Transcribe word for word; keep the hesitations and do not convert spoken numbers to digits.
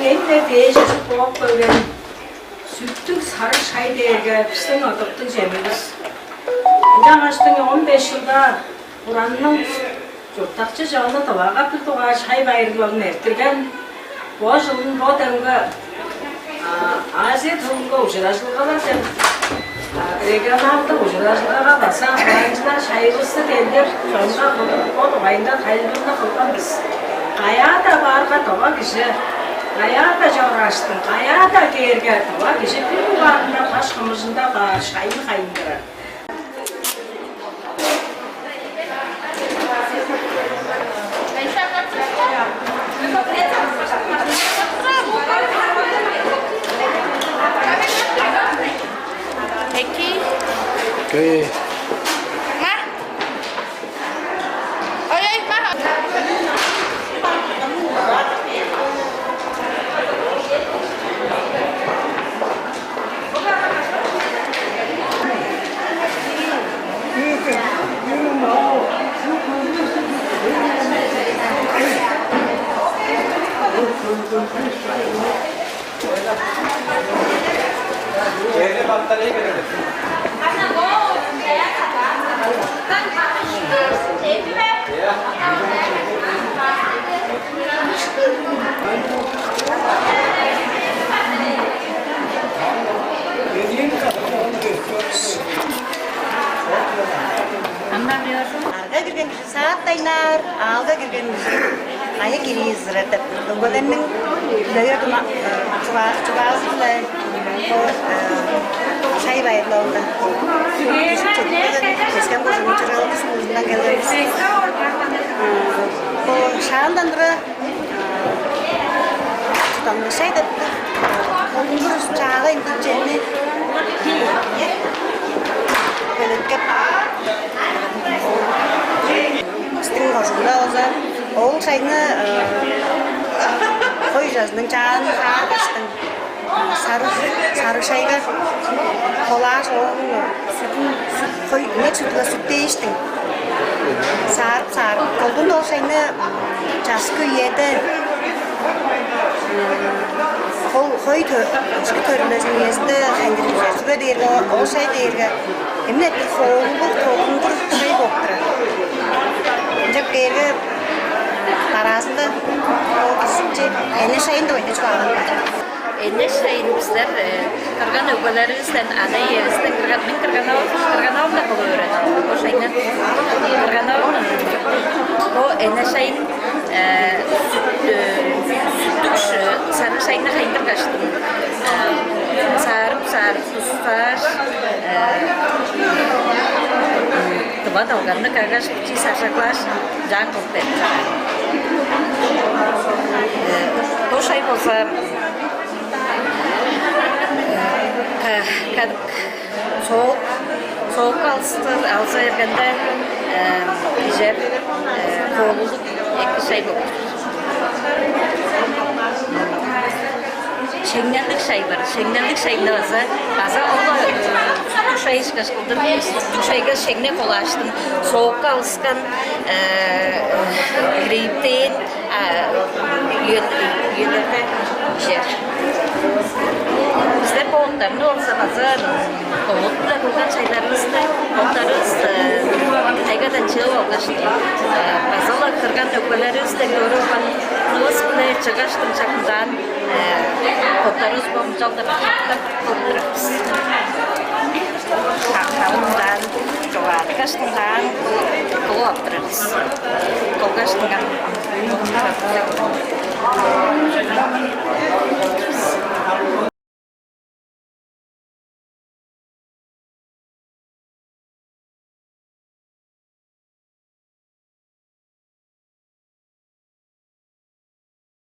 Эң-не дээжизи бооп келген сүттүг сарыг шай дээрге бистиң ыдыктыг чемивис. Ынчангаштың он беш чылда Буранның чурттакчы чонну Тывага бир дугаар шай байырлалын эрттирген. Бо чылын бо демге Азия тывынга ужуражылгалар деп регионалдык ужуражылгага база ынчаар шайывысты делдер чонга кылып, бо дугайында тайылбырны кылган бис. Каяа-даа баарга тыва кижи, каяа-даа чорааштың, каяа-даа кээрге тыва кижи бир дугаарында каш кымыжында баар шайын хайындырар. Peki. Oke. Mak. Oi, oi, Mak. Арга кирген кижи сааттайнаар, аалга кирген кижи кайы кирии ызырар деп өгбелерниң үлегер дума чугаазы-биле бо шай байырлалында кескен кожууннуң чырыылдыс музундан келгенбиз. Бо шаандан тура Чудаң шай деп, холдунгур чаагай ындыг чемни белеткеп, бистиң кожуунда болза ол шайны хой чазының чаанын хааргаштың сарыг сарыг шайга холааш ооң сүтүн сүт хой инек сүтүге сүттээштиң саарып саарып колдун ол шайны чашкы үеде ол хой чашкы төрүлезин үезинде хендирипче чүге дээрге ол шай дээрге эмне бир хоолуглуг толундур шай болуп турар. Ынчап кээрге дараазында ол кижинче эне шайын деп айдажып алган. Эне шайын бистер кырган өгбелеривистен, ада иевистен кырган мен кырган кырган оомдан кылып өөредим. Бо шайны кырган оом бо эне шайын сүттүг сарыг шайны хайындыргаштым. Саарып саарып тустааш, тыва долганны каггаш, бичии саржаглааш, жаан кылып берди. Бо шай болза кадык соок соокка алыстыр алза бергенде ижер коолулук эки шай болур. Шеңнелдик шай бар. Шеңнелдик шайны база база ол сүттүг шай ышкаш кылдыр. Сүттүг шайга шеңне колааштым. Соокка алыскан грейптерин үелерде ижер. Бистер бооттарны болза база болот-биле кылган шайларывысты боттарывыс тайгадан чыып алгаш, база-ла кырган өгбелеривистен көрүп алган ынывыс-биле чыггаштың чакындаан боттарывыс бо мынчалдыр кылып турар бис. Хавындан чугааткаштың хаан кылып ап турар бис. Колгаштың